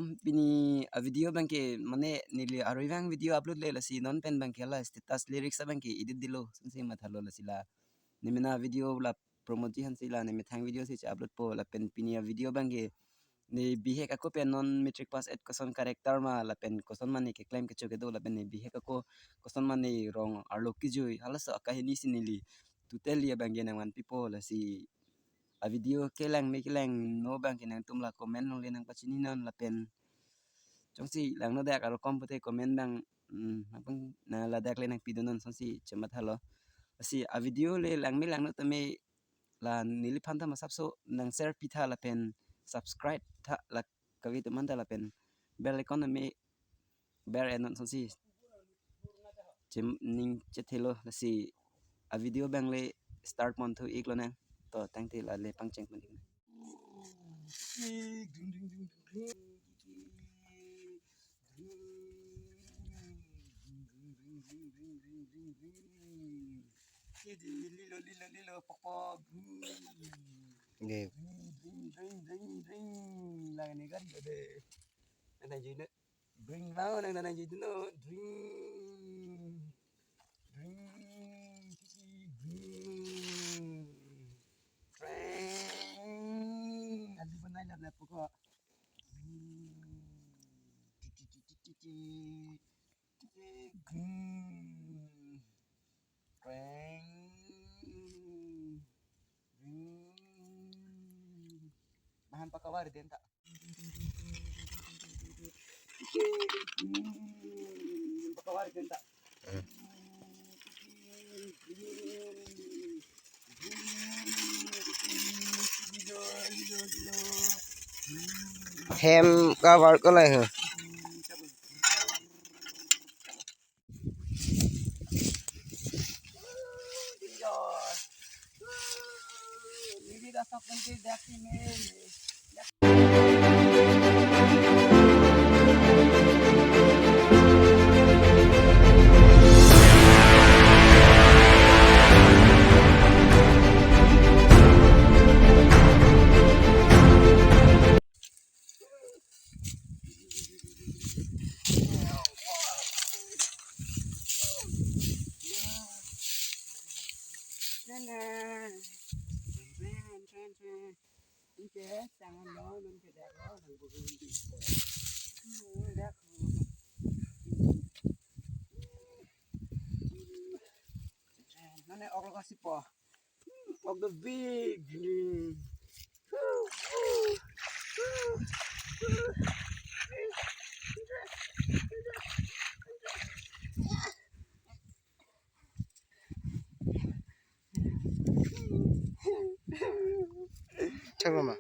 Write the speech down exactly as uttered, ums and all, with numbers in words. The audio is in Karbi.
Pini a video abangke mane neli arui vang video upload le, lasi non pen abangke la status lyrics abangke edit dilo, sonsi mathalo. Lasi la ne mena video la Pramod Ji Hanse la ne methang video si upload po. Lapen pini a video abangke ne bihek ako pen non matric pass et koson character ma, lapen koson mane keklem kecho kedo, lapen ne bihek ako koson mane rong arlo kejui, halaso akahini si neli totally abangke nangvanpipo. Lasi a video kelang me kelang no abangke nangtum la comment along le nangpachini non, lapen jongsi langno dak aro kom pute comment abang, mm, abang na ladak le nangpidun non, sonsi chemathalo. Lasi a video le lang me langno tame la neliphan ta masapso nang share pitha lapen subscribe tha la kave atum anta, lapen bell icon tame ber en non, sonsi chem ning chethelo. Lasi a video abang le start ponthu iklo nang. To tangte la le pangcheng pon ik nang. Lilo, lilo, lilo, pok, pok. Nge. Dring, dring, dring, dring, dring. Lang ne gari ade. Nang jui ne. Dring, mau nang nang jui no. Dring. Dring, titi, dring. Dring. Adi benai lar na pokok. Dring. Titi, titi, titi. Titi, dring. Dring. Dring. Bahan pakawar den ta. Pakawar den ta. Hem cover ko lai ho. Nane ok lo kasi po. Of the big. Chalo ma.